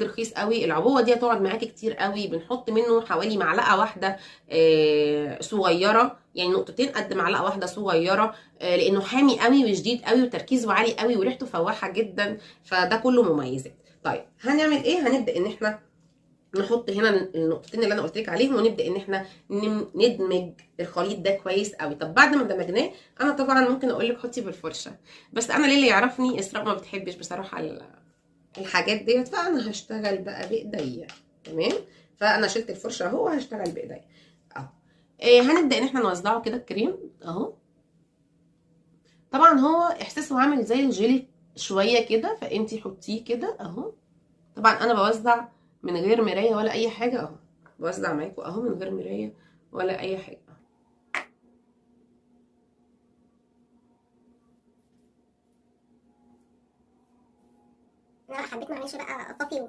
رخيص قوي. العبوه دي هتقعد معاكي كتير قوي. بنحط منه حوالي معلقه واحدة صغيرة، يعني نقطتين قد معلقه واحدة صغيرة، لانه حامي قوي وشديد قوي وتركيزه عالي قوي وريحته فواحه جدا، فده كله مميزات. طيب هنعمل ايه؟ هنبدا ان احنا نحط هنا النقطتين اللي انا قلت لك عليهم، ونبدا ان احنا ندمج الخليط ده كويس قوي. طب بعد ما دمجناه، انا طبعا ممكن اقول لك حطي بالفرشه، بس انا ليه اللي يعرفني اسراء ما بتحبش بصراحة الحاجات ديت، فانا هشتغل بقى بايديا. تمام، فانا شلت الفرشة اهو وهشتغل بايديا اهو. هنبدا ان احنا نوزعه كده الكريم اهو. طبعا هو احساسه عامل زي الجيلي شوية كده، فانتي حطيه كده اهو. طبعا انا بوزع من غير مراية ولا اي حاجة اهو، بوزع معاكم اهو من غير مراية ولا اي حاجة. انا حبيت معلش بقى اطفي.